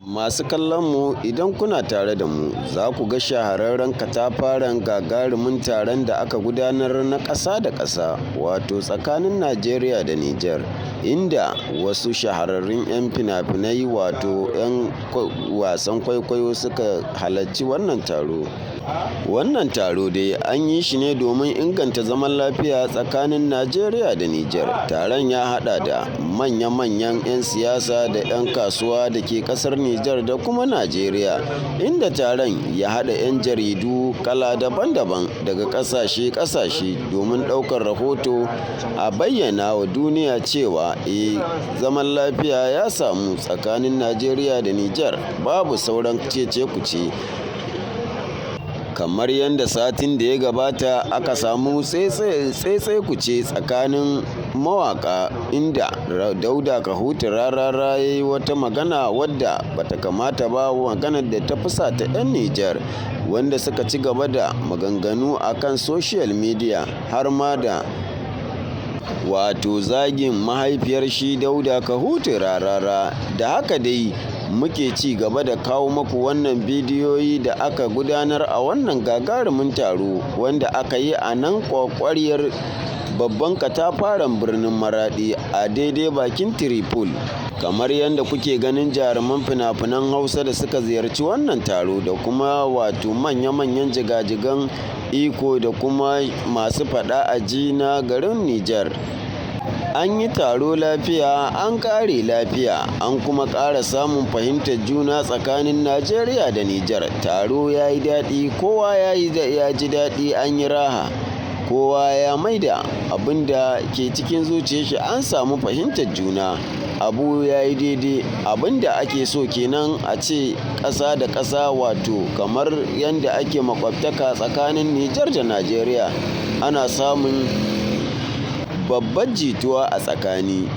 Masu kallon mu, idan kuna tare da mu, za ku ga shahararren katafaren gagarumin taron da aka gudanar na ƙasa da ƙasa, wato tsakanin Najeriya da Nijar, inda wasu shahararrun 'yan fina-finai, wato 'yan wasan kwaikwayo, suka halarci wannan taro. Wannan taro dai an yi shi ne domin inganta zaman lafiya tsakanin Najeriya da Nijar. Taron ya haɗa da manya-manyan 'yan siyasa da 'yan kasuwa da ke ƙasar Nijar da kuma Najeriya, inda taron ya haɗa 'yan jaridu kala daban-daban daga ƙasashe-ƙasashe domin ɗaukar rahoto a bayyana wa duniya cewa zaman lafiya ya samu tsakanin Najeriya da Nijar, babu sauran cece-kuce. Kamar yadda satin da ya gabata aka samu cece-kuce tsakanin mawaka, inda Dauda Kahutu Rarara ya yi wata magana wadda bata kamata ba, maganar da ta fusata 'yan Nijar, wanda suka ci gaba da maganganu a kan social media, har ma da wato zagin mahaifiyar shi Dauda Kahutu Rarara. Da haka dai muke ci gaba da kawo maku wannan bidiyoyi da aka gudanar a wannan gagarumin taro wanda aka yi a nan kwakwariyar babban katafaren birnin Maradi a daidai bakin Tripol. Kamar yadda kuke ganin jaruman fina-finan Hausa da suka ziyarci wannan taro, da kuma wato manya-manyan jigajigan iko da kuma masu faɗa aji na garin Nijar. An yi taro lafiya, an ƙare lafiya, an kuma ƙara samun fahimtar juna tsakanin Najeriya da Nijar. Taro ya yi daɗi, kowa ya ji daɗi, an yi raha. Kowa ya maida abin da ke cikin zuciyar shi, an samu fahimtar juna. Abu ya yi daidai, abin da ake so kenan a ce ƙasa da ƙasa, wato kamar yadda ake makwabtaka tsakanin Nijar da Najeriya, ana samun babbar jituwa a tsakani.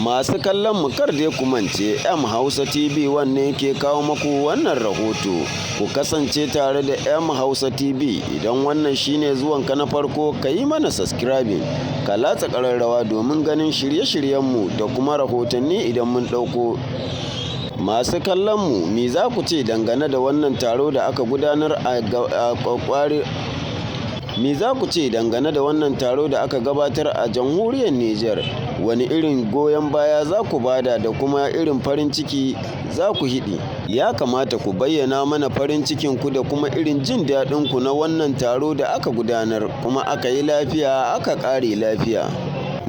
Masu kallon mu, kar dai ku mance, M Hausa TV wanne ke kawo maku wannan rahoto. Ku kasance tare da M Hausa TV. Idan wannan shine zuwanka na farko, ka yi mana subscribing, ka latsa ƙararrawa domin ganin shirye-shiryenmu da kuma rahotanni idan mun ɗauko. Masu kallon mu, me za ku ce dangane da wannan taro da aka gudanar a kwakwari? Me za ku ce dangane da wannan taro da aka gabatar a jamhuriyar Nijar? Wani irin goyon baya za ku bada da kuma irin farin ciki za ku hidi? Ya kamata ku bayyana mana farin cikin ku da kuma irin jin daɗin ku na wannan taro da aka gudanar, kuma aka yi lafiya aka ƙare lafiya.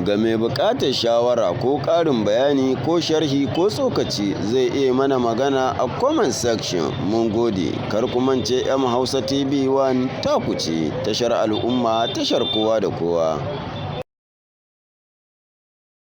Ga mai buƙatar shawara ko ƙarin bayani ko sharhi ko tsokaci, zai iya mana magana a comment section. Mun gode. Kar ku mance, M Hausa TV 1 taku ce, tashar al'umma, tashar kowa da kowa.